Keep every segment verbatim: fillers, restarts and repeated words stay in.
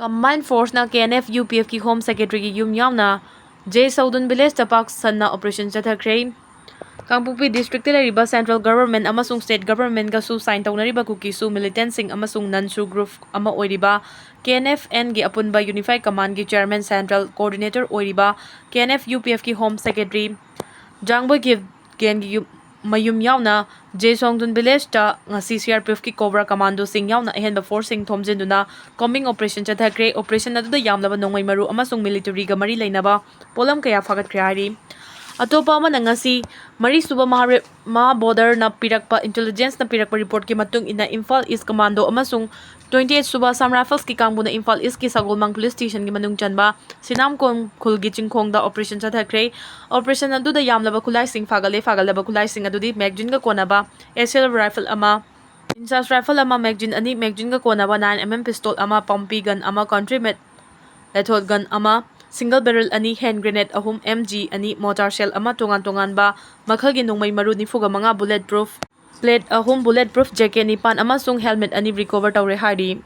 Combined Forceꯅ K N F U P Fꯀꯤ Home Secretaryꯒꯤ ꯌꯨꯝ ꯌꯥꯎꯅ J ꯁꯧꯗꯨꯟ Villageꯇ ꯄꯥꯛ ꯁꯟꯅ operation ꯆꯠꯊꯈ꯭ꯔꯦ꯫ ꯀꯥꯡꯄꯣꯛꯄꯤ districtꯇ ꯂꯩꯔꯤꯕ central government ꯑꯃꯁꯨꯡ state governmentꯒꯁꯨ sign ꯇꯧꯅꯔꯤꯕ ꯀꯨꯀꯤꯁꯨ militantꯁꯤꯡ ꯑꯃꯁꯨꯡ ꯅꯟꯁꯨ group ꯑꯃ ꯑꯣꯏꯔꯤꯕ K N F Nꯒꯤ ꯑꯄꯨꯟꯕ Unified Commandꯒꯤ chairman central coordinator ꯑꯣꯏꯔꯤꯕ K N F U P Fꯀꯤ Home Secretary ꯖꯥꯡꯕꯣꯏ ꯒꯦꯟꯒꯤ ꯌꯨꯝ, ꯃꯌꯨꯝ ꯌꯥꯎꯅ ꯖꯦ ꯁꯣꯡꯗꯨꯟ Villageꯇ ꯉꯁꯤ C R P Fꯀꯤ Cobra Commandoꯁꯤꯡ ꯌꯥꯎꯅ ꯑꯍꯦꯟꯕ forceꯁꯤꯡ ꯊꯣꯝꯖꯤꯟꯗꯨꯅ combing operation ꯆꯠꯊꯈ꯭ꯔꯦ꯫ Operation ꯑꯗꯨꯗ ꯌꯥꯝꯂꯕ ꯅꯣꯡꯃꯩ ꯃꯔꯨ ꯑꯃꯁꯨꯡ militaryꯒ ꯃꯔꯤ ꯂꯩꯅꯕ ꯄꯣꯠꯂꯝ ꯀꯌꯥ ꯐꯥꯒꯠꯈ꯭ꯔꯦ ꯍꯥꯏꯔꯤ꯫ ꯑꯇꯣꯞꯄ ꯑꯃꯅ ꯉꯁꯤ ꯃꯔꯤꯁꯨꯕ ꯃꯍꯥꯔꯦ-, ꯃꯍꯥꯕꯣꯗꯔꯅ ꯄꯤꯔꯛꯄ, intelligenceꯅ ꯄꯤꯔꯛꯄ reportꯀꯤ ꯃꯇꯨꯡ ꯏꯟꯅ ꯏꯝꯐꯥꯜ East Commando ꯑꯃꯁꯨꯡ twenty eight ꯁꯨꯕ Assam Riflesꯀꯤ ꯀꯥꯡꯕꯨꯅ ꯏꯝꯐꯥꯜ Eastꯀꯤ ꯁꯒꯣꯜꯕꯟ police stationꯒꯤ ꯃꯅꯨꯡ ꯆꯟꯕ ꯁꯤꯅꯥꯝ ꯀꯣꯡ-, ꯈꯨꯜꯒꯤ ꯆꯤꯡꯈꯣꯡꯗ operation ꯆꯠꯊꯈ꯭ꯔꯦ꯫ Operation ꯑꯗꯨꯗ ꯌꯥꯝꯂꯕ ꯈꯨꯠꯂꯥꯏꯁꯤꯡ ꯐꯥꯒꯠꯂꯦ꯫ ꯐꯥꯒꯠꯂꯕ ꯈꯨꯠꯂꯥꯏꯁꯤꯡ ꯑꯗꯨꯗꯤ magazineꯒ ꯀꯣꯟꯅꯕ S L rifle ꯑꯃ, discharge rifle ꯑꯃ, magazine ꯑꯅꯤ, magazineꯒ ꯀꯣꯟꯅꯕ nine M M pistol ꯑꯃ, pumpy gun ꯑꯃ, country made lathot gun ꯑꯃ, single barrel ꯑꯅꯤ, hand grenade ꯑꯍꯨꯝ, M G ꯑꯅꯤ, mortar shell ꯑꯃ, ꯇꯣꯉꯥꯟ ꯇꯣꯉꯥꯟꯕ ꯃꯈꯜꯒꯤ ꯅꯣꯡꯃꯩ ꯃꯔꯨ ꯅꯤꯐꯨꯒ ꯃꯉꯥ, bullet proof plate ꯑꯍꯨꯝ, bullet proof jacket ꯅꯤꯄꯥꯟ ꯑꯃꯁꯨꯡ helmet ꯑꯅꯤ recover ꯇꯧꯔꯦ ꯍꯥꯏꯔꯤ꯫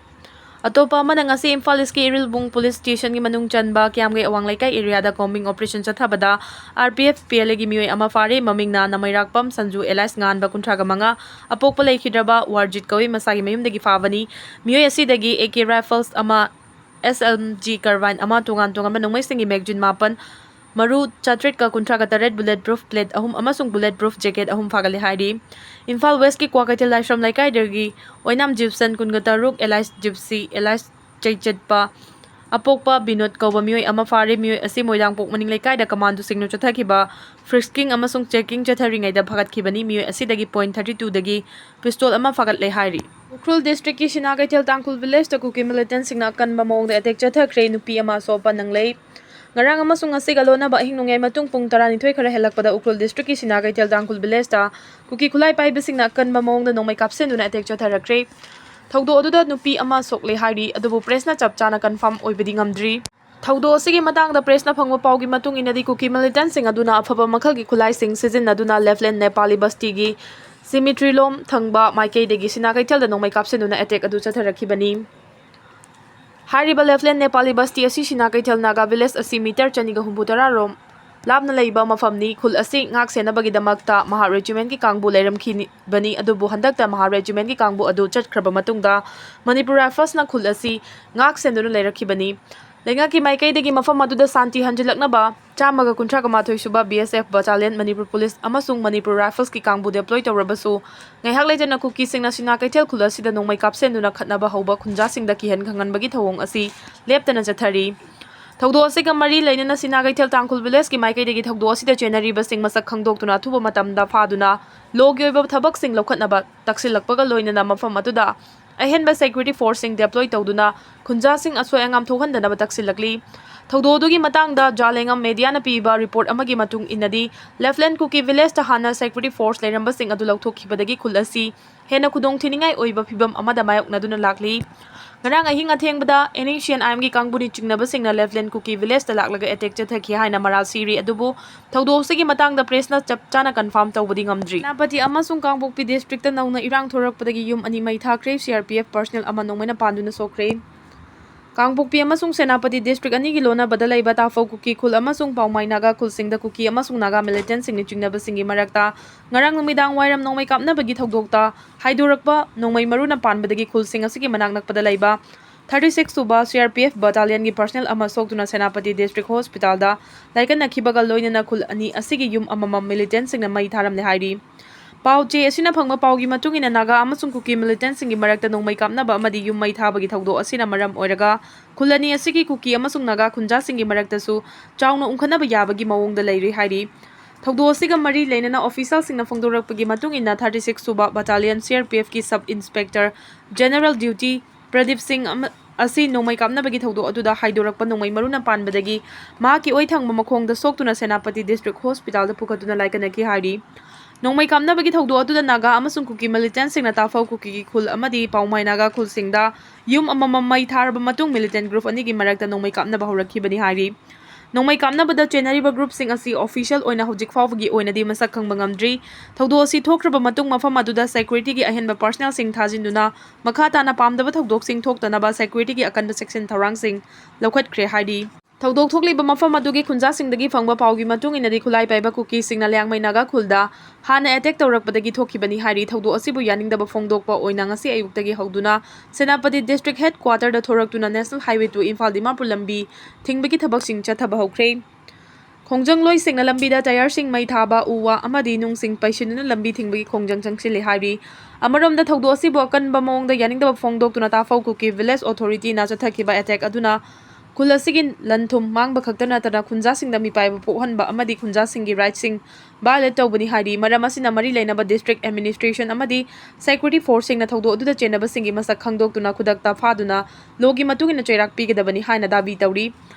ꯑꯇꯣꯞꯄ ꯑꯃꯅ ꯉꯁꯤ ꯏꯝꯐꯥꯜ Eastꯀꯤ ꯏꯔꯤꯜꯕꯨꯡ police stationꯒꯤ ꯃꯅꯨꯡ ꯆꯟꯕ ꯀꯤꯌꯥꯝꯒꯩ ꯑꯋꯥꯡ ꯂꯩꯀꯥꯏ areaꯗ combing operation ꯆꯠꯊꯕꯗ R P F P L Aꯒꯤ ꯃꯤꯑꯣꯏ ꯑꯃ ꯐꯥꯔꯦ꯫ ꯃꯃꯤꯡꯅ ꯅꯃꯩꯔꯥꯛꯄꯝ ꯁꯟꯖꯨ alias ꯉꯥꯟꯕ, ꯀꯨꯟꯊ꯭ꯔꯥꯒ ꯃꯉꯥ, ꯑꯄꯣꯛꯄ ꯂꯩꯈꯤꯗ꯭ꯔꯕ ꯋꯥꯔꯖꯤꯠ ꯀꯧꯏ, ꯃꯁꯥꯒꯤ ꯃꯌꯨꯝꯗꯒꯤ ꯐꯥꯕꯅꯤ꯫ ꯃꯤꯑꯣꯏ ꯑꯁꯤꯗꯒꯤ A K rifles ꯑꯃ, S M G carbine ꯑꯃ, ꯇꯣꯉꯥꯟ ꯇꯣꯉꯥꯟꯕ ꯅꯣꯡꯃꯩꯁꯤꯡꯒꯤ magazine ꯃꯥꯄꯟ, ꯃꯔꯨ ꯆꯥꯇ꯭ꯔꯦꯠꯀ ꯀꯨꯟꯊ꯭ꯔꯥꯒ ꯇꯔꯦꯠ, bullet proof plate ꯑꯍꯨꯝ ꯑꯃꯁꯨꯡ bullet proof jacket ꯑꯍꯨꯝ ꯐꯥꯒꯠꯂꯦ ꯍꯥꯏꯔꯤ꯫ ꯏꯝꯐꯥꯜ Westꯀꯤ ꯀ꯭ꯋꯥꯀꯩꯊꯦꯜ ꯂꯥꯏꯁ꯭ꯔꯝ ꯂꯩꯀꯥꯏꯗꯒꯤ ꯑꯣꯏꯅꯥꯝ ꯖꯤꯞꯁꯟ, ꯀꯨꯟꯒ ꯇꯔꯨꯛ, alias Gypsy, alias ꯆꯩꯆꯠꯄ, ꯑꯄꯣꯛꯄ ꯕꯤꯅꯣꯗ ꯀꯧꯕ ꯃꯤꯑꯣꯏ ꯑꯃ ꯐꯥꯔꯦ꯫ ꯃꯤꯑꯣꯏ ꯑꯁꯤ ꯃꯣꯏꯔꯥꯡꯄꯣꯛ ꯃꯅꯤꯡ ꯂꯩꯀꯥꯏꯗ commandoꯁꯤꯡꯅ ꯆꯠꯊꯈꯤꯕ frisking ꯑꯃꯁꯨꯡ checking ꯆꯠꯊꯔꯤꯉꯩꯗ ꯐꯥꯒꯠꯈꯤꯕꯅꯤ꯫ ꯃꯤꯑꯣꯏ ꯑꯁꯤꯗꯒꯤ point thirty twoꯗꯒꯤ pistol ꯑꯃ ꯐꯥꯒꯠꯂꯦ ꯍꯥꯏꯔꯤ꯫ ꯎꯈ꯭ꯔꯨꯜ districtꯀꯤ ꯁꯤꯅꯥ ꯀꯩꯊꯦꯜ ꯇꯥꯡꯈꯨꯜ villageꯇ ꯀꯨꯀꯤ militantꯁꯤꯡꯅ ꯑꯀꯟꯕ ꯃꯑꯣꯡꯗ attack ꯆꯠꯊꯈ꯭ꯔꯦ꯫ ꯅꯨꯄꯤ ꯑꯃ ꯑꯁꯣꯛ ꯑꯄꯟ ꯅꯪꯂꯦ꯫ ꯉꯔꯥꯡ ꯑꯃꯁꯨꯡ ꯉꯁꯤꯒ ꯂꯣꯟꯅꯕ ꯑꯍꯤꯡ ꯅꯣꯡꯌꯥꯏ ꯃꯇꯨꯡ ꯄꯨꯡ ꯇꯔꯥꯅꯤꯊꯣꯏ ꯈꯔ ꯍꯦꯜꯂꯛꯄꯗ ꯎꯈ꯭ꯔꯨꯜ districtꯀꯤ ꯁꯤꯅꯥ ꯀꯩꯊꯦꯜ ꯇꯥꯡꯈꯨꯜ villageꯇ ꯀꯨꯀꯤ ꯈꯨꯠꯂꯥꯏ ꯄꯥꯏꯕꯁꯤꯡꯅ ꯑꯀꯟꯕ ꯃꯑꯣꯡꯗ ꯅꯣꯡꯃꯩ ꯀꯥꯞꯁꯤꯟꯗꯨꯅ attack ꯆꯠꯊꯔꯛꯈ꯭ꯔꯦ꯫ ꯊꯧꯗꯣꯛ ꯑꯗꯨꯗ ꯅꯨꯄꯤ ꯑꯃ ꯁꯣꯛꯂꯦ ꯍꯥꯏꯔꯤ, ꯑꯗꯨꯕꯨ pressꯅ ꯆꯞ ꯆꯥꯅ confirm ꯑꯣꯏꯕꯗꯤ ꯉꯝꯗ꯭ꯔꯤ꯫ ꯊꯧꯗꯣꯛ ꯑꯁꯤꯒꯤ ꯃꯇꯥꯡꯗ pressꯅ ꯐꯪꯕ ꯄꯥꯎꯒꯤ ꯃꯇꯨꯡ ꯏꯟꯅꯗꯤ, ꯀꯨꯀꯤ militantꯁꯤꯡ ꯑꯗꯨꯅ ꯑꯐꯕ ꯃꯈꯜꯒꯤ ꯈꯨꯠꯂꯥꯏꯁꯤꯡ ꯁꯤꯖꯤꯟꯅꯗꯨꯅ Left Land Nepali Bastiꯒꯤ cemetery ꯂꯣꯝ ꯊꯪꯕ ꯃꯥꯏꯀꯩꯗꯒꯤ ꯁꯤꯅꯥ ꯀꯩꯊꯦꯜꯗ ꯅꯣꯡꯃꯩ ꯀꯥꯞꯁꯤꯟꯗꯨꯅ attack ꯑꯗꯨ ꯆꯠꯊꯔꯛꯈꯤꯕꯅꯤ꯫ ꯍꯥꯏꯔꯤꯕ ꯂꯦꯐꯂꯦꯟ ꯅꯦꯄꯥꯂꯤ ꯕꯁꯇꯤ ꯑꯁꯤ ꯁꯤꯅꯥ ꯀꯩꯊꯦꯜ ꯅꯥꯒꯥ ꯚꯤꯂꯦꯖ ꯑꯁꯤ ꯃꯤꯇꯔ ꯆꯅꯤꯒ ꯍꯨꯝꯐꯨ ꯇꯔꯥ ꯔꯣꯝ ꯂꯥꯞꯅ ꯂꯩꯕ ꯃꯐꯝꯅꯤ꯫ ꯈꯨꯜ ꯑꯁꯤ ꯉꯥꯛ ꯁꯦꯟꯅꯕꯒꯤꯗꯃꯛꯇ ꯃꯍꯥꯛ ꯔꯦꯖꯤꯃꯦꯟꯠꯀꯤ ꯀꯥꯡꯕꯨ ꯂꯩꯔꯝꯈꯤꯕꯅꯤ, ꯑꯗꯨꯕꯨ ꯍꯟꯗꯛꯇ ꯃꯍꯥꯛ ꯔꯦꯖꯤꯃꯦꯟꯠꯀꯤ ꯀꯥꯡꯕꯨ ꯑꯗꯨ ꯆꯠꯈ꯭ꯔꯕ ꯃꯇꯨꯡꯗ ꯃꯅꯤꯄꯨꯔ ꯔꯥꯏꯐꯜꯁꯅ ꯈꯨꯜ ꯑꯁꯤ ꯉꯥꯛ ꯁꯦꯟꯗꯨꯅ ꯂꯩꯔꯛꯈꯤꯕꯅꯤ꯫ ꯂꯩꯉꯥꯛꯀꯤ ꯃꯥꯏꯀꯩꯗꯒꯤ ꯃꯐꯝ ꯑꯗꯨꯗ ꯁꯥꯟꯇꯤ ꯍꯟꯖꯤꯜꯂꯛꯅꯕ ꯆꯥꯝꯃꯒ ꯀꯨꯟꯊ꯭ꯔꯥꯒ ꯃꯥꯊꯣꯏ ꯁꯨꯕ B S F battalion, Manipur police ꯑꯃꯁꯨꯡ ꯃꯅꯤꯄꯨꯔ ꯔꯥꯏꯐꯜꯁꯀꯤ ꯀꯥꯡꯕꯨ deploy ꯇꯧꯔꯕꯁꯨ, ꯉꯥꯏꯍꯥꯛ ꯂꯩꯇꯅ ꯀꯨꯀꯤꯁꯤꯡꯅ ꯁꯤꯅꯥ ꯀꯩꯊꯦꯜ ꯈꯨꯜ ꯑꯁꯤꯗ ꯅꯣꯡꯃꯩ ꯀꯥꯞꯁꯤꯟꯗꯨꯅ ꯈꯠꯅꯕ ꯍꯧꯕ ꯈꯨꯟꯖꯥꯁꯤꯡꯗ ꯀꯤꯍꯟ ꯈꯪꯍꯟꯕꯒꯤ ꯊꯧꯑꯣꯡ ꯑꯁꯤ ꯂꯦꯞꯇꯅ ꯆꯠꯊꯔꯤ꯫ ꯊꯧꯗꯣꯛ ꯑꯁꯤꯒ ꯃꯔꯤ ꯂꯩꯅꯅ ꯁꯤꯅꯥ ꯀꯩꯊꯦꯜ ꯇꯥꯡꯈꯨꯜ ꯚꯤꯂꯦꯖꯀꯤ ꯃꯥꯏꯀꯩꯗꯒꯤ ꯊꯧꯗꯣꯛ ꯑꯁꯤꯗ ꯆꯦꯟꯅꯔꯤꯕꯁꯤꯡ ꯃꯁꯛ ꯈꯪꯗꯣꯛꯇꯨꯅ ꯑꯊꯨꯕ ꯃꯇꯝꯗ ꯐꯥꯗꯨꯅ ꯂꯣꯒꯤ ꯑꯣꯏꯕ ꯊꯕꯛꯁꯤꯡ ꯂꯧꯈꯠꯅꯕ ꯇꯛꯁꯤꯜꯂꯛꯄꯒ ꯂꯣꯏꯅꯅ ꯃꯐꯝ ꯑꯗꯨꯗ ꯑꯍꯦꯟꯕ security forceꯁꯤꯡ deploy ꯇꯧꯗꯨꯅ ꯈꯨꯟꯖꯥꯁꯤꯡ ꯑꯁꯣꯏ ꯑꯉꯥꯝ ꯊꯣꯛꯍꯟꯗꯅꯕ ꯇꯛꯁꯤꯜꯂꯛꯂꯤ꯫ ꯊꯧꯗꯣꯛ ꯑꯗꯨꯒꯤ ꯃꯇꯥꯡꯗ ꯖꯥꯂꯦꯡꯉꯝ mediaꯅ ꯄꯤꯕ report ꯑꯃꯒꯤ ꯃꯇꯨꯡ ꯏꯟꯅꯗꯤ, ꯂꯦꯐꯂꯦꯟ ꯀꯨꯀꯤ ꯚꯤꯂꯦꯖꯇ ꯍꯥꯟꯅ security force ꯂꯩꯔꯝꯕꯁꯤꯡ ꯑꯗꯨ ꯂꯧꯊꯣꯛꯈꯤꯕꯗꯒꯤ ꯈꯨꯜ ꯑꯁꯤ ꯍꯦꯟꯅ ꯈꯨꯗꯣꯡꯊꯤꯅꯤꯡꯉꯥꯏ ꯑꯣꯏꯕ ꯐꯤꯕꯝ ꯑꯃꯗ ꯃꯥꯌꯣꯛꯅꯗꯨꯅ ꯂꯥꯛꯂꯤ꯫ ꯉꯔꯥꯡ ꯑꯍꯤꯡ ꯑꯊꯦꯡꯕꯗ NSCN-IMꯒꯤ ꯀꯥꯡꯕꯨꯅꯤ ꯆꯤꯡꯅꯕꯁꯤꯡꯅ ꯂꯦꯐꯂꯦꯟ ꯀꯨꯀꯤ ꯚꯤꯂꯦꯖꯇ ꯂꯥꯛꯂꯒ attack ꯆꯠꯊꯈꯤ ꯍꯥꯏꯅ ꯃꯔꯥꯜ ꯁꯤꯔꯤ, ꯑꯗꯨꯕꯨ ꯊꯧꯗꯣꯛ ꯑꯁꯤꯒꯤ ꯃꯇꯥꯡꯗ pressꯅ ꯆꯞ ꯆꯥꯅ confirm ꯇꯧꯕꯗꯤ ꯉꯝꯗ꯭ꯔꯤ꯫ ꯁꯦꯅꯥꯄꯇꯤ ꯑꯃꯁꯨꯡ ꯀꯥꯡꯄꯣꯛꯄꯤ districtꯇ ꯅꯧꯅ ꯏꯔꯥꯡ ꯊꯣꯔꯛꯄꯗꯒꯤ ꯌꯨꯝ ꯑꯅꯤ ꯃꯩ ꯊꯥꯈ꯭ꯔꯦ, CRPF personnel ꯑꯃ ꯅꯣꯡꯃꯩꯅ ꯄꯥꯟꯗꯨꯅ ꯁꯣꯛꯈ꯭ꯔꯦ꯫ ꯀꯥꯡꯄꯣꯛꯄꯤ ꯑꯃꯁꯨꯡ ꯁꯦꯅꯥꯄꯇꯤ district ꯑꯅꯤꯒꯤ ꯂꯣꯟꯅꯕꯗ ꯂꯩꯕ ꯇꯥꯐꯧ ꯀꯨꯀꯤ ꯈꯨꯜ ꯑꯃꯁꯨꯡ ꯄꯥꯎꯃꯥꯏ ꯅꯥꯒꯥ ꯈꯨꯜꯁꯤꯡꯗ ꯀꯨꯀꯤ ꯑꯃꯁꯨꯡ ꯅꯥꯒꯥ militantꯁꯤꯡꯅ ꯆꯤꯡꯅꯕꯁꯤꯡꯒꯤ ꯃꯔꯛꯇ ꯉꯔꯥꯡ ꯅꯨꯃꯤꯗꯥꯡ ꯋꯥꯏꯔꯝ ꯅꯣꯡꯃꯩ ꯀꯥꯞꯅꯕꯒꯤ ꯊꯧꯗꯣꯛꯇ ꯍꯥꯏꯗꯣꯔꯛꯄ ꯅꯣꯡꯃꯩ ꯃꯔꯨꯅ ꯄꯥꯟꯕꯗꯒꯤ ꯈꯨꯜꯁꯤꯡ ꯑꯁꯤꯒꯤ ꯃꯅꯥꯛ ꯅꯛꯄꯗ ꯂꯩꯕ thirty six ꯁꯨꯕ CRPF battalionꯒꯤ personnel ꯑꯃ ꯁꯣꯛꯇꯨꯅ ꯁꯦꯅꯥꯄꯇꯤ district hospitalꯗ ꯂꯥꯏꯀꯠꯅꯈꯤꯕꯒ ꯂꯣꯏꯅꯅ ꯈꯨꯜ ꯑꯅꯤ ꯑꯁꯤꯒꯤ ꯌꯨꯝ ꯑꯃꯃꯝ militantꯁꯤꯡꯅ ꯃꯩ ꯊꯥꯔꯝꯂꯦ ꯍꯥꯏꯔꯤ꯫ ꯄꯥꯎ ꯆꯦ ꯑꯁꯤꯅ ꯐꯪꯕ ꯄꯥꯎꯒꯤ ꯃꯇꯨꯡ ꯏꯟꯅ, ꯅꯥꯒꯥ ꯑꯃꯁꯨꯡ ꯀꯨꯀꯤ militantꯁꯤꯡꯒꯤ ꯃꯔꯛꯇ ꯅꯣꯡꯃꯩ ꯀꯥꯞꯅꯕ ꯑꯃꯗꯤ ꯌꯨꯝ ꯃꯩ ꯊꯥꯕꯒꯤ ꯊꯧꯗꯣꯛ ꯑꯁꯤꯅ ꯃꯔꯝ ꯑꯣꯏꯔꯒ ꯈꯨꯜ ꯑꯅꯤ ꯑꯁꯤꯒꯤ ꯀꯨꯀꯤ ꯑꯃꯁꯨꯡ ꯅꯥꯒꯥ ꯈꯨꯟꯖꯥꯁꯤꯡꯒꯤ ꯃꯔꯛꯇꯁꯨ ꯆꯥꯎꯅ ꯎꯪꯈꯠꯅꯕ ꯌꯥꯕꯒꯤ ꯃꯑꯣꯡꯗ ꯂꯩꯔꯤ ꯍꯥꯏꯔꯤ꯫ ꯊꯧꯗꯣꯛ ꯑꯁꯤꯒ ꯃꯔꯤ ꯂꯩꯅꯅ officialꯁꯤꯡꯅ ꯐꯣꯡꯗꯣꯔꯛꯄꯒꯤ ꯃꯇꯨꯡ ꯏꯟꯅ, thirty six ꯁꯨꯕ battalionꯒꯤ CRPFꯀꯤ sub inspector general duty Pradeep ꯁꯤꯡ ꯑꯃ-, ꯑꯁꯤ ꯅꯣꯡꯃꯩ ꯀꯥꯞꯅꯕꯒꯤ ꯊꯧꯗꯣꯛ ꯑꯗꯨꯗ ꯍꯥꯏꯗꯣꯔꯛꯄ ꯅꯣꯡꯃꯩ ꯃꯔꯨꯅ ꯄꯥꯟꯕꯗꯒꯤ ꯃꯍꯥꯛꯀꯤ ꯑꯣꯏ ꯊꯪꯕ ꯃꯈꯣꯡꯗ ꯁꯣꯛꯇꯨꯅ ꯁꯦꯅꯥꯄꯇꯤ district hospitalꯗ ꯄꯨꯈꯠꯇꯨꯅ ꯂꯥꯏꯀꯠꯅꯈꯤ ꯍꯥꯏꯔꯤ꯫ ꯅꯣꯡꯃꯩ ꯀꯥꯞꯅꯕꯒꯤ ꯊꯧꯗꯣꯛ ꯑꯗꯨꯗ ꯅꯥꯒꯥ ꯑꯃꯁꯨꯡ ꯀꯨꯀꯤ militantꯁꯤꯡꯅ ꯇꯥꯐꯧ ꯀꯨꯀꯤꯒꯤ ꯈꯨꯜ ꯑꯃꯗꯤ ꯄꯥꯎꯃꯥꯏ ꯅꯥꯒꯥ ꯈꯨꯜꯁꯤꯡꯗ ꯌꯨꯝ ꯑꯃꯃꯝ ꯃꯩ ꯊꯥꯔꯕ ꯃꯇꯨꯡ, militant group ꯑꯅꯤꯒꯤ ꯃꯔꯛꯇ ꯅꯣꯡꯃꯩ ꯀꯥꯞꯅꯕ ꯍꯧꯔꯛꯈꯤꯕꯅꯤ ꯍꯥꯏꯔꯤ꯫ ꯅꯣꯡꯃꯩ ꯀꯥꯞꯅꯕꯗ ꯆꯦꯟꯅꯔꯤꯕ ꯒ꯭ꯔꯨꯞꯁꯤꯡ ꯑꯁꯤ ꯑꯣꯐꯤꯁꯤꯌꯦꯜ ꯑꯣꯏꯅ ꯍꯧꯖꯤꯛ ꯐꯥꯎꯕꯒꯤ ꯑꯣꯏꯅꯗꯤ ꯃꯁꯛ ꯈꯪꯕ ꯉꯝꯗ꯭ꯔꯤ꯫ ꯊꯧꯗꯣꯛ ꯑꯁꯤ ꯊꯣꯛꯈ꯭ꯔꯕ ꯃꯇꯨꯡ ꯃꯐꯝ ꯑꯗꯨꯗ ꯁꯦꯀ꯭ꯌꯨꯔꯤꯇꯤꯒꯤ ꯑꯍꯦꯟꯕ ꯄꯥꯔꯁꯅꯦꯜꯁꯤꯡ ꯊꯥꯖꯤꯟꯗꯨꯅ ꯃꯈꯥ ꯇꯥꯅ ꯄꯥꯝꯗꯕ ꯊꯧꯗꯣꯛꯁꯤꯡ ꯊꯣꯛꯇꯅꯕ ꯁꯦꯀ꯭ꯌꯨꯔꯤꯇꯤꯒꯤ ꯑꯀꯟꯕ ꯆꯦꯛꯁꯤꯟ ꯊꯧꯔꯥꯡꯁꯤꯡ ꯂꯧꯈꯠꯈ꯭ꯔꯦ ꯍꯥꯏꯔꯤ꯫ ꯊꯧꯗꯣꯛ ꯊꯣꯛꯂꯤꯕ ꯃꯐꯝ ꯑꯗꯨꯒꯤ ꯈꯨꯟꯖꯥꯁꯤꯡꯗꯒꯤ ꯐꯪꯕ ꯄꯥꯎꯒꯤ ꯃꯇꯨꯡ ꯏꯟꯅꯗꯤ, ꯈꯨꯠꯂꯥꯏ ꯄꯥꯏꯕ ꯀꯨꯀꯤꯁꯤꯡꯅ ꯂꯤꯌꯥꯡꯃꯩ ꯅꯥꯒꯥ ꯈꯨꯜꯗ ꯍꯥꯟꯅ ꯑꯦꯇꯦꯛ ꯇꯧꯔꯛꯄꯗꯒꯤ ꯊꯣꯛꯈꯤꯕꯅꯤ ꯍꯥꯏꯔꯤ꯫ ꯊꯧꯗꯣꯛ ꯑꯁꯤꯕꯨ ꯌꯥꯅꯤꯡꯗꯕ ꯐꯣꯡꯗꯣꯛꯄ ꯑꯣꯏꯅ ꯉꯁꯤ ꯑꯌꯨꯛꯇꯒꯤ ꯍꯧꯗꯨꯅ ꯁꯦꯅꯥꯄꯇꯤ ꯗꯤꯁꯇ꯭ꯔꯤꯛ ꯍꯦꯗ ꯀ꯭ꯋꯥꯇꯔꯗ ꯊꯣꯔꯛꯇꯨꯅ national highway two Imphal Dimapur ꯂꯝꯕꯤ ꯊꯤꯡꯕꯒꯤ ꯊꯕꯛꯁꯤꯡ ꯆꯠꯊꯕ ꯍꯧꯈ꯭ꯔꯦ꯫ ꯈꯣꯡꯖꯪꯂꯣꯏꯁꯤꯡꯅ ꯂꯝꯕꯤꯗ ꯇꯌꯥꯔꯁꯤꯡ ꯃꯩ ꯊꯥꯕ, ꯎ ꯋꯥ ꯑꯃꯗꯤ ꯅꯨꯡꯁꯤꯡ ꯄꯩꯁꯤꯟꯗꯨꯅ ꯂꯝꯕꯤ ꯊꯤꯡꯕꯒꯤ ꯈꯣꯡꯖꯪ ꯆꯪꯁꯤꯜꯂꯤ ꯍꯥꯏꯔꯤ꯫ ꯑꯃꯔꯣꯝꯗ, ꯊꯧꯗꯣꯛ ꯑꯁꯤꯕꯨ ꯑꯀꯟꯕ ꯃꯑꯣꯡꯗ ꯌꯥꯅꯤꯡꯗꯕ ꯐꯣꯡꯗꯣꯛꯇꯨꯅ ꯇꯥꯐꯧ ꯀꯨꯀꯤ ꯚꯤꯂꯦꯖ ꯑꯣꯊꯣꯔꯤꯇꯤꯅ ꯆꯠꯊꯈꯤꯕ ꯑꯦꯇꯦꯛ ꯑꯗꯨꯅ ꯈꯨꯜ ꯑꯁꯤꯒꯤ ꯂꯟ ꯊꯨꯝ ꯃꯥꯡꯕ ꯈꯛꯇ ꯅꯠꯇꯅ ꯈꯨꯟꯖꯥꯁꯤꯡꯗ ꯃꯤꯄꯥꯏꯕ ꯄꯣꯛꯍꯟꯕ ꯑꯃꯗꯤ ꯈꯨꯟꯖꯥꯁꯤꯡꯒꯤ ꯔꯥꯏꯠꯁꯤꯡ ꯚꯥꯏꯑꯣꯂꯦꯠ ꯇꯧꯕꯅꯤ ꯍꯥꯏꯔꯤ꯫ ꯃꯔꯝ ꯑꯁꯤꯅ ꯃꯔꯤ ꯂꯩꯅꯕ ꯗꯤꯁꯇ꯭ꯔꯤꯛ ꯑꯦꯗꯃꯤꯅꯤꯁꯇ꯭ꯔꯦꯁꯟ ꯑꯃꯗꯤ ꯁꯦꯀ꯭ꯌꯨꯔꯤꯇꯤ ꯐꯣꯔꯁꯁꯤꯡꯅ ꯊꯧꯗꯣꯛ ꯑꯗꯨꯗ ꯆꯦꯟꯅꯕꯁꯤꯡꯒꯤ ꯃꯁꯛ ꯈꯪꯗꯣꯛꯇꯨꯅ ꯈꯨꯗꯛꯇ ꯐꯥꯗꯨꯅ ꯂꯣꯒꯤ ꯃꯇꯨꯡ ꯏꯟꯅ ꯆꯩꯔꯥꯛ ꯄꯤꯒꯗꯕꯅꯤ ꯍꯥꯏꯅ ꯗꯥꯕꯤ ꯇꯧꯔꯤ꯫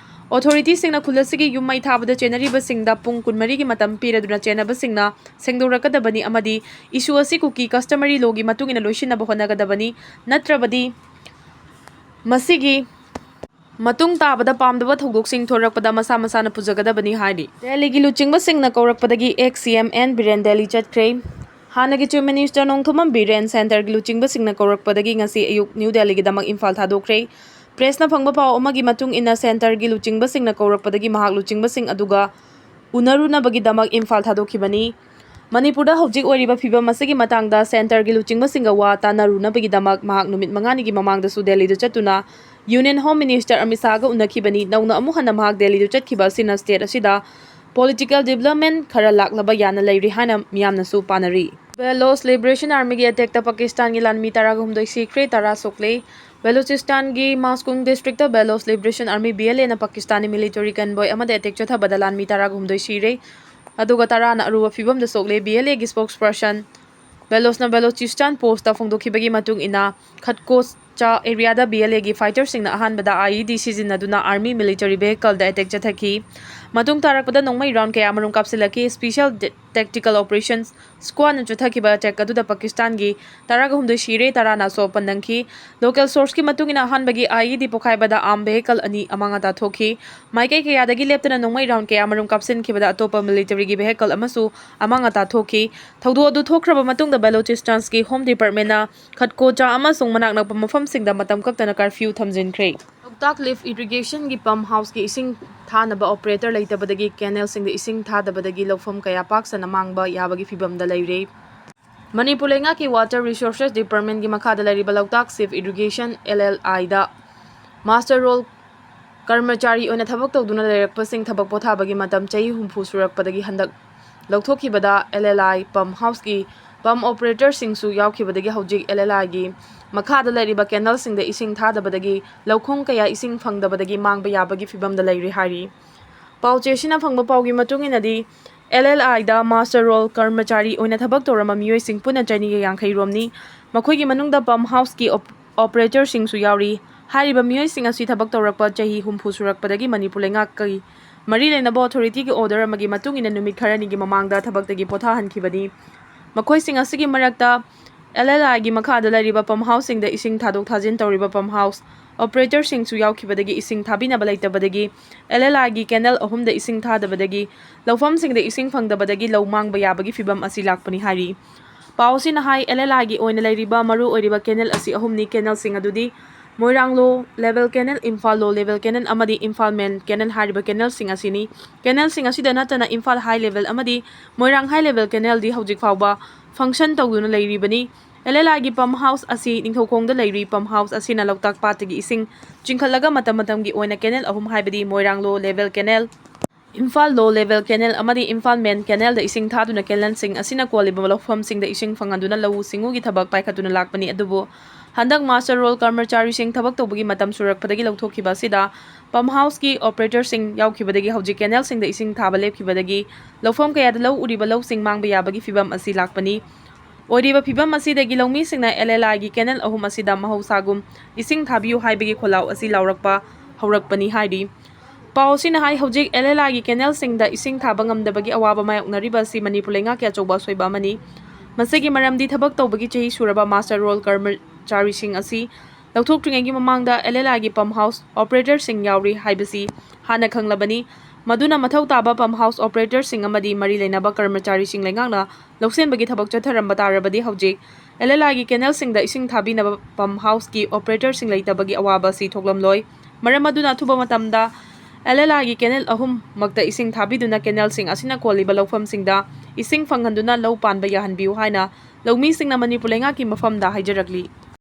ꯑꯣꯊꯣꯔꯤꯇꯤꯁꯤꯡꯅ ꯈꯨꯜ ꯑꯁꯤꯒꯤ ꯌꯨꯝ ꯃꯩ ꯊꯥꯕꯗ ꯆꯦꯟꯅꯔꯤꯕꯁꯤꯡꯗ ꯄꯨꯡ ꯀꯨꯟꯃꯔꯤꯒꯤ ꯃꯇꯝ ꯄꯤꯔꯗꯨꯅ ꯆꯦꯟꯅꯕꯁꯤꯡꯅ ꯁꯦꯡꯗꯣꯔꯛꯀꯗꯕꯅꯤ ꯑꯃꯗꯤ ꯏꯁꯨ ꯑꯁꯤ ꯀꯨꯀꯤ ꯀꯁꯇꯃꯔꯤ ꯂꯣꯒꯤ ꯃꯇꯨꯡ ꯏꯟꯅ ꯂꯣꯏꯁꯤꯟꯅꯕ ꯍꯣꯠꯅꯒꯗꯕꯅꯤ, ꯅꯠꯇ꯭ꯔꯕꯗꯤ ꯃꯁꯤꯒꯤ ꯃꯇꯨꯡ ꯇꯥꯕꯗ ꯄꯥꯝꯗꯕ ꯊꯧꯗꯣꯛꯁꯤꯡ ꯊꯣꯔꯛꯄꯗ ꯃꯁꯥ ꯃꯁꯥꯅ ꯄꯨꯖꯒꯗꯕꯅꯤ ꯍꯥꯏꯔꯤ꯫ ꯗꯦꯜꯂꯤꯒꯤ ꯂꯨꯆꯤꯡꯕꯁꯤꯡꯅ ꯀꯧꯔꯛꯄꯗꯒꯤ ꯑꯦꯛꯁ ꯁꯤ ꯑꯦꯝ ꯑꯦꯟ ꯕꯤꯔꯦꯟ ꯗꯦꯜꯂꯤ ꯆꯠꯈ꯭ꯔꯦ꯫ ꯍꯥꯟꯅꯒꯤ ꯆꯤꯐ ꯃꯤꯅꯤꯁꯇꯔ ꯅꯣꯡꯊꯣꯝꯕꯝ ꯕꯤꯔꯦꯟ ꯁꯦꯟꯇꯔꯒꯤ ꯂꯨꯆꯤꯡꯕꯁꯤꯡꯅ ꯀꯧꯔꯛꯄꯗꯒꯤ ꯉꯁꯤ ꯑꯌꯨꯛ ꯅ꯭ꯌꯨ ꯗꯦꯜꯂꯤꯒꯤꯗꯃꯛ ꯏꯝꯐꯥꯜ ꯊꯥꯗꯣꯛꯈ꯭ꯔꯦ꯫ ꯄ꯭ꯔꯦꯁꯅ ꯐꯪꯕ ꯄꯥꯎ ꯑꯃꯒꯤ ꯃꯇꯨꯡ ꯏꯟꯅ, ꯁꯦꯟꯇꯔꯒꯤ ꯂꯨꯆꯤꯡꯕꯁꯤꯡꯅ ꯀꯧꯔꯛꯄꯗꯒꯤ ꯃꯍꯥꯛ ꯂꯨꯆꯤꯡꯕꯁꯤꯡ ꯑꯗꯨꯒ ꯎꯅꯔꯨꯅꯕꯒꯤꯗꯃꯛ ꯏꯝꯐꯥꯜ ꯊꯥꯗꯣꯛꯈꯤꯕꯅꯤ꯫ ꯃꯅꯤꯄꯨꯔꯗ ꯍꯧꯖꯤꯛ ꯑꯣꯏꯔꯤꯕ ꯐꯤꯕꯝ ꯑꯁꯤꯒꯤ ꯃꯇꯥꯡꯗ ꯁꯦꯟꯇꯔꯒꯤ ꯂꯨꯆꯤꯡꯕꯁꯤꯡꯒ ꯋꯥ ꯇꯥꯅꯔꯨꯅꯕꯒꯤꯗꯃꯛ ꯃꯍꯥꯛ ꯅꯨꯃꯤꯠ ꯃꯉꯥꯅꯤꯒꯤ ꯃꯃꯥꯡꯗꯁꯨ ꯗꯦꯜꯂꯤꯗ ꯆꯠꯇꯨꯅ ꯌꯨꯅꯤꯌꯟ ꯍꯣꯝ ꯃꯤꯅꯤꯁꯇꯔ ꯑꯃꯤꯠ ꯁꯥꯍꯒ ꯎꯅꯈꯤꯕꯅꯤ꯫ ꯅꯧꯅ ꯑꯃꯨꯛ ꯍꯟꯅ ꯃꯍꯥꯛ ꯗꯦꯜꯂꯤꯗ ꯆꯠꯈꯤꯕ ꯑꯁꯤꯅ ꯁ꯭ꯇꯦꯠ ꯑꯁꯤꯗ ꯄꯣꯂꯤꯇꯤꯀꯦꯜ ꯗꯤꯕ꯭ꯂꯞꯃꯦꯟ ꯈꯔ ꯂꯥꯛꯂꯕ ꯌꯥꯅ ꯂꯩꯔꯤ ꯍꯥꯏꯅ ꯃꯤꯌꯥꯝꯅꯁꯨ ꯄꯥꯅꯔꯤ꯫ ꯕꯦꯂꯣꯁ ꯂꯤꯕꯔꯦꯁꯟ ꯑꯥꯔꯃꯤꯒꯤ ꯑꯇꯦꯛꯇ ꯄꯥꯀꯤꯁꯇꯥꯟꯒꯤ ꯂꯥꯟꯃꯤ ꯇꯔꯥꯒ ꯍꯨꯝꯗꯣꯏ ꯁꯤꯈ꯭ꯔꯦ, ꯇꯔꯥ ꯁꯣꯛꯂꯦ꯫ ꯕꯦꯂꯨꯆꯤꯁꯇꯥꯟꯒꯤ ꯃꯥꯁꯀꯨꯡ ꯗꯤꯁꯇ꯭ꯔꯤꯛꯇ Baloch liberation army, B L ꯑꯦꯅ ꯄꯥꯀꯤꯁꯇꯥꯅꯤ ꯃꯤꯂꯤꯇꯔꯤ ꯀꯟꯚꯣꯏ ꯑꯃꯗ ꯑꯦꯇꯦꯛ ꯆꯠꯊꯕꯗ ꯂꯥꯟꯃꯤ ꯇꯔꯥꯒ ꯍꯨꯝꯗꯣꯏ ꯁꯤꯔꯦ, ꯑꯗꯨꯒ ꯇꯔꯥꯅ ꯑꯔꯨꯕ ꯐꯤꯕꯝꯗ ꯁꯣꯛꯂꯦ꯫ ꯕꯤ ꯑꯦꯜ ꯑꯦꯒꯤ ꯁ꯭ꯄꯣꯛꯁ ꯄꯔꯁꯟ ꯕꯦꯂꯣꯁꯅ ꯕꯦꯂꯣꯆꯤꯁꯇꯥꯟ ꯄꯣꯁꯇ ꯐꯣꯡꯗꯣꯛꯈꯤꯕꯒꯤ ꯃꯇꯨꯡ ꯏꯟꯅ, ꯈꯠꯀꯣꯆꯥ ꯑꯦꯔꯤꯌꯥꯗ ꯕꯤ ꯑꯦꯜ ꯑꯦꯒꯤ ꯐꯥꯏꯇꯔꯁꯤꯡꯅ ꯑꯍꯥꯟꯕꯗ ꯑꯥꯏ ꯏ ꯗꯤ ꯁꯤꯖꯤꯟꯅꯗꯨꯅ ꯑꯥꯔꯃꯤ ꯃꯤꯂꯤꯇꯔꯤ ꯚꯦꯍꯤꯀꯜꯗ ꯑꯦꯇꯦꯛ ꯆꯠꯊꯈꯤ꯫ ꯃꯇꯨꯡ ꯇꯥꯔꯛꯄꯗ ꯅꯣꯡꯃꯩ round ꯀꯌꯥ ꯃꯔꯨꯝ ꯀꯥꯞꯁꯤꯜꯂꯛꯈꯤ꯫ Special Tactical Operation Squadꯅ ꯆꯠꯊꯈꯤꯕ attack ꯑꯗꯨꯗ ꯄꯥꯀꯤꯁꯇꯥꯟꯒꯤ ꯇꯔꯥꯒ ꯍꯨꯝꯗꯣꯏ ꯁꯤꯔꯦ, ꯇꯔꯥꯅ ꯑꯁꯣꯛ ꯑꯄꯟ ꯅꯪꯈꯤ꯫ Local sourceꯀꯤ ꯃꯇꯨꯡ ꯏꯟꯅ, ꯑꯍꯥꯟꯕꯒꯤ IED ꯄꯣꯈꯥꯏꯕꯗ armed vehicle ꯑꯅꯤ ꯑꯃꯥꯡ ꯑꯇꯥ ꯊꯣꯛꯈꯤ꯫ ꯃꯥꯏꯀꯩ ꯀꯌꯥꯗꯒꯤ ꯂꯦꯞꯇꯅ ꯅꯣꯡꯃꯩ round ꯀꯌꯥ ꯃꯔꯨꯝ ꯀꯥꯞꯁꯤꯟꯈꯤꯕꯗ ꯑꯇꯣꯞꯄ militaryꯒꯤ vehicle ꯑꯃꯁꯨ ꯑꯃꯥꯡ ꯑꯇꯥ ꯊꯣꯛꯈꯤ꯫ ꯊꯧꯗꯣꯛ ꯑꯗꯨ ꯊꯣꯛꯈ꯭ꯔꯕ ꯃꯇꯨꯡꯗ Balochistanꯒꯤ Home Departmentꯅ ꯈꯠꯀꯣꯆꯥ ꯑꯃꯁꯨꯡ ꯃꯅꯥꯛ ꯅꯛꯄ ꯃꯐꯝꯁꯤꯡꯗ ꯃꯇꯝ ꯀꯛꯇꯅ curfew ꯊꯝꯖꯤꯟꯈ꯭ꯔꯦ꯫ ꯂꯣꯛꯇꯥꯛ lift irrigationꯒꯤ pump houseꯀꯤ ꯏꯁꯤꯡ ꯊꯥꯅꯕ operator ꯂꯩꯇꯕꯗꯒꯤ canalꯁꯤꯡꯗ ꯏꯁꯤꯡ ꯊꯥꯗꯕꯗꯒꯤ ꯂꯧꯐꯝ ꯀꯌꯥ ꯄꯥꯛ ꯁꯟꯅ ꯃꯥꯡꯕ ꯌꯥꯕꯒꯤ ꯐꯤꯚꯝꯗ ꯂꯩꯔꯦ꯫ ꯃꯅꯤꯄꯨꯔ ꯂꯩꯉꯥꯛꯀꯤ Water Resources Departmentꯀꯤ ꯃꯈꯥꯗ ꯂꯩꯔꯤꯕ ꯂꯣꯛꯇꯥꯛ Chief Irrigation, LLIꯗ master roll ꯀꯔꯃꯆꯥꯔꯤ ꯑꯣꯏꯅ ꯊꯕꯛ ꯇꯧꯗꯨꯅ ꯂꯩꯔꯛꯄꯁꯤꯡ ꯊꯕꯛ ꯄꯣꯊꯥꯕꯒꯤ ꯃꯇꯝ ꯆꯍꯤ ꯍꯨꯝꯐꯨ ꯁꯨꯔꯛꯄꯗꯒꯤ ꯍꯟꯗꯛ ꯂꯧꯊꯣꯛꯈꯤꯕꯗ LLI pump houseꯀꯤ pump operatorꯁꯤꯡꯁꯨ ꯌꯥꯎꯈꯤꯕꯗꯒꯤ ꯍꯧꯖꯤꯛ LLIꯒꯤ ꯃꯈꯥꯗ ꯂꯩꯔꯤꯕ canalꯁꯤꯡꯗ ꯏꯁꯤꯡ ꯊꯥꯗꯕꯗꯒꯤ ꯂꯧꯈꯣꯡ ꯀꯌꯥ ꯏꯁꯤꯡ ꯐꯪꯗꯕꯗꯒꯤ ꯃꯥꯡꯕ ꯌꯥꯕꯒꯤ ꯐꯤꯚꯝꯗ ꯂꯩꯔꯦ ꯍꯥꯏꯔꯤ꯫ ꯄꯥꯎꯆꯦꯁꯤꯅ ꯐꯪꯕ ꯄꯥꯎꯒꯤ ꯃꯇꯨꯡ ꯏꯟꯅꯗꯤ, LLIꯗ master roll ꯀꯔꯃꯆꯥꯔꯤ ꯑꯣꯏꯅ ꯊꯕꯛ ꯇꯧꯔꯝꯕ ꯃꯤꯑꯣꯏꯁꯤꯡ ꯄꯨꯟꯅ ꯆꯅꯤꯒ ꯌꯥꯡꯈꯩ ꯔꯣꯝꯅꯤ꯫ ꯃꯈꯣꯏꯒꯤ ꯃꯅꯨꯡꯗ pump houseꯀꯤ op-, operatorꯁꯤꯡꯁꯨ ꯌꯥꯎꯔꯤ꯫ ꯍꯥꯏꯔꯤꯕ ꯃꯤꯑꯣꯏꯁꯤꯡ ꯑꯁꯤ ꯊꯕꯛ ꯇꯧꯔꯛꯄ ꯆꯍꯤ ꯍꯨꯝꯐꯨ ꯁꯨꯔꯛꯄꯗꯒꯤ ꯃꯅꯤꯄꯨꯔ ꯂꯩꯉꯥꯛꯀꯤ ꯃꯔꯤ ꯂꯩꯅꯕ authorityꯒꯤ order ꯑꯃꯒꯤ ꯃꯇꯨꯡ ꯏꯟꯅ ꯅꯨꯃꯤꯠ ꯈꯔꯅꯤꯒꯤ ꯃꯃꯥꯡꯗ ꯊꯕꯛꯇꯒꯤ ꯄꯣꯊꯥꯍꯟꯈꯤꯕꯅꯤ꯫ ꯃꯈꯣꯏꯁꯤꯡ ꯑꯁꯤꯒꯤ ꯃꯔꯛꯇ LLIꯒꯤ ꯃꯈꯥꯗ ꯂꯩꯔꯤꯕ pump houseꯁꯤꯡꯗ ꯏꯁꯤꯡ ꯊꯥꯗꯣꯛ ꯊꯥꯖꯤꯟ ꯇꯧꯔꯤꯕ pump house operatorꯁꯤꯡꯁꯨ ꯌꯥꯎꯈꯤꯕꯗꯒꯤ ꯏꯁꯤꯡ ꯊꯥꯕꯤꯅꯕ ꯂꯩꯇꯕꯗꯒꯤ LLIꯒꯤ canal ꯑꯍꯨꯝꯗ ꯏꯁꯤꯡ ꯊꯥꯗꯕꯗꯒꯤ ꯂꯧꯐꯝꯁꯤꯡꯗ ꯏꯁꯤꯡ ꯐꯪꯗꯕꯗꯒꯤ ꯂꯧ ꯃꯥꯡꯕ ꯌꯥꯕꯒꯤ ꯐꯤꯚꯝ ꯑꯁꯤ ꯂꯥꯛꯄꯅꯤ ꯍꯥꯏꯔꯤ꯫ ꯄꯥꯎ ꯑꯁꯤꯅ ꯍꯥꯏ, LLIꯒꯤ ꯑꯣꯏꯅ ꯂꯩꯔꯤꯕ ꯃꯔꯨ ꯑꯣꯏꯔꯤꯕ canal ꯑꯁꯤ ꯑꯍꯨꯝꯅꯤ꯫ Canalꯁꯤꯡ ꯑꯗꯨꯗꯤ ꯃꯣꯏꯔꯥꯡ low level canal, Imphal low level canal ꯑꯃꯗꯤ ꯏꯝꯐꯥꯜ main canal ꯍꯥꯏꯔꯤꯕ canalꯁꯤꯡ ꯑꯁꯤꯅꯤ꯫ Canalꯁꯤꯡ ꯑꯁꯤꯗ ꯅꯠꯇꯅ ꯏꯝꯐꯥꯜ high level ꯑꯃꯗꯤ ꯃꯣꯏꯔꯥꯡ high level canalꯗꯤ ꯍꯧꯖꯤꯛ ꯐꯥꯎꯕ function ꯇꯧꯗꯨꯅ ꯂꯩꯔꯤꯕꯅꯤ꯫ LLIꯒꯤ pump house ꯑꯁꯤ ꯅꯤꯡꯊꯧꯈꯣꯡꯗ ꯂꯩꯔꯤ꯫ Pump house ꯑꯁꯤꯅ ꯂꯣꯛꯇꯥꯛ ꯄꯥꯠꯇꯒꯤ ꯏꯁꯤꯡ ꯆꯤꯡꯈꯠꯂꯒ ꯃꯇꯝ ꯃꯇꯝꯒꯤ ꯑꯣꯏꯅ canal ꯑꯍꯨꯝ, ꯍꯥꯏꯕꯗꯤ ꯃꯣꯏꯔꯥꯡ low level canal, Imphal low level canal ꯑꯃꯗꯤ ꯏꯝꯐꯥꯜ main canalꯗ ꯏꯁꯤꯡ ꯊꯥꯗꯨꯅ canalꯁꯤꯡ ꯑꯁꯤꯅ ꯀꯣꯜꯂꯤꯕ ꯂꯧꯐꯝꯁꯤꯡꯗ ꯏꯁꯤꯡ ꯐꯪꯍꯟꯗꯨꯅ ꯂꯧꯎ ꯁꯤꯡꯎꯒꯤ ꯊꯕꯛ ꯄꯥꯏꯈꯠꯇꯨꯅ ꯂꯥꯛꯄꯅꯤ꯫ ꯑꯗꯨꯕꯨ ꯍꯟꯗꯛ master roll ꯀꯔꯃꯆꯥꯔꯤꯁꯤꯡ ꯊꯕꯛ ꯇꯧꯕꯒꯤ ꯃꯇꯝ ꯁꯨꯔꯛꯄꯗꯒꯤ ꯂꯧꯊꯣꯛꯈꯤꯕ ꯑꯁꯤꯗ pump houseꯀꯤ operatorꯁꯤꯡ ꯌꯥꯎꯈꯤꯕꯗꯒꯤ ꯍꯧꯖꯤꯛ canalꯁꯤꯡꯗ ꯏꯁꯤꯡ ꯊꯥꯕ ꯂꯦꯞꯈꯤꯕꯗꯒꯤ ꯂꯧꯐꯝ ꯀꯌꯥꯗ ꯂꯧ ꯎꯔꯤꯕ ꯂꯧꯁꯤꯡ ꯃꯥꯡꯕ ꯌꯥꯕꯒꯤ ꯐꯤꯚꯝ ꯑꯁꯤ ꯂꯥꯛꯄꯅꯤ꯫ ꯑꯣꯏꯔꯤꯕ ꯐꯤꯚꯝ ꯑꯁꯤꯗꯒꯤ ꯂꯧꯃꯤꯁꯤꯡꯅ LLIꯒꯤ canal ꯑꯍꯨꯝ ꯑꯁꯤꯗ ꯃꯍꯧꯁꯥꯒꯨꯝ ꯏꯁꯤꯡ ꯊꯥꯕꯤꯌꯨ ꯍꯥꯏꯕꯒꯤ ꯈꯣꯜꯂꯥꯎ ꯑꯁꯤ ꯂꯥꯎꯔꯛꯄ ꯍꯧꯔꯛꯄꯅꯤ ꯍꯥꯏꯔꯤ꯫ ꯄꯥꯎ ꯑꯁꯤꯅ ꯍꯥꯏ, ꯍꯧꯖꯤꯛ ꯑꯦꯜ ꯑꯦꯜ ꯑꯥꯏꯒꯤ ꯀꯦꯅꯦꯜꯁꯤꯡꯗ ꯏꯁꯤꯡ ꯊꯥꯕ ꯉꯝꯗꯕꯒꯤ ꯑꯋꯥꯕ ꯃꯥꯌꯣꯛꯅꯔꯤꯕ ꯑꯁꯤ ꯃꯅꯤꯄꯨꯔ ꯂꯩꯉꯥꯛꯀꯤ ꯑꯆꯧꯕ ꯑꯁꯣꯏꯕ ꯑꯃꯅꯤ꯫ ꯃꯁꯤꯒꯤ ꯃꯔꯝꯗꯤ ꯊꯕꯛ ꯇꯧꯕꯒꯤ ꯆꯍꯤ ꯁꯨꯔꯕ ꯃꯥꯁꯇꯔ ꯔꯣꯜ ꯀꯔꯃꯆꯥꯔꯤꯁꯤꯡ ꯑꯁꯤ ꯂꯧꯊꯣꯛꯇ꯭ꯔꯤꯉꯩꯒꯤ ꯃꯃꯥꯡꯗ ꯑꯦꯜ ꯑꯦꯜ ꯑꯥꯏꯒꯤ ꯄꯝ ꯍꯥꯎꯁ ꯑꯣꯄꯔꯦꯇꯔꯁꯤꯡ ꯌꯥꯎꯔꯤ ꯍꯥꯏꯕꯁꯤ ꯍꯥꯟꯅ ꯈꯪꯂꯕꯅꯤ꯫ ꯃꯗꯨꯅ ꯃꯊꯧ ꯇꯥꯕ ꯄꯝ ꯍꯥꯎꯁ ꯑꯣꯄꯔꯦꯇꯔꯁꯤꯡ ꯑꯃꯗꯤ ꯃꯔꯤ ꯂꯩꯅꯕ ꯀꯔꯃꯆꯥꯔꯤꯁꯤꯡ ꯂꯩꯉꯥꯛꯅ ꯂꯧꯁꯤꯟꯕꯒꯤ ꯊꯕꯛ ꯆꯠꯊꯔꯝꯕ ꯇꯥꯔꯕꯗꯤ ꯍꯧꯖꯤꯛ ꯑꯦꯜ ꯑꯦꯜ ꯑꯥꯏꯒꯤ ꯀꯦꯅꯦꯜꯁꯤꯡꯗ ꯏꯁꯤꯡ ꯊꯥꯕꯤꯅꯕ ꯄꯝ ꯍꯥꯎꯁꯀꯤ ꯑꯣꯄꯔꯦꯇꯔꯁꯤꯡ ꯂꯩꯇꯕꯒꯤ ꯑꯋꯥꯕ ꯑꯁꯤ ꯊꯣꯛꯂꯝꯂꯣꯏ꯫ ꯃꯔꯝ ꯑꯗꯨꯅ ꯑꯊꯨꯕ ꯃꯇꯝꯗ ꯑꯦꯜ ꯑꯦꯜ ꯑꯥꯏꯒꯤ ꯀꯦꯅꯦꯜ ꯑꯍꯨꯝꯃꯛꯇ ꯏꯁꯤꯡ ꯊꯥꯕꯤꯗꯨꯅ ꯀꯦꯅꯦꯜꯁꯤꯡ ꯑꯁꯤꯅ ꯀꯣꯜꯂꯤꯕ ꯂꯧꯐꯝꯁꯤꯡꯗ ꯏꯁꯤꯡ ꯐꯪꯍꯟꯗꯨꯅ ꯂꯧ ꯄꯥꯟꯕ ꯌꯥꯍꯟꯕꯤꯌꯨ ꯍꯥꯏꯅ ꯂꯧꯃꯤꯁꯤꯡꯅ ꯃꯅꯤꯄꯨꯔ ꯂꯩꯉꯥꯛꯀꯤ ꯃꯐꯝꯗ ꯍꯥꯏꯖꯔꯛꯂꯤ꯫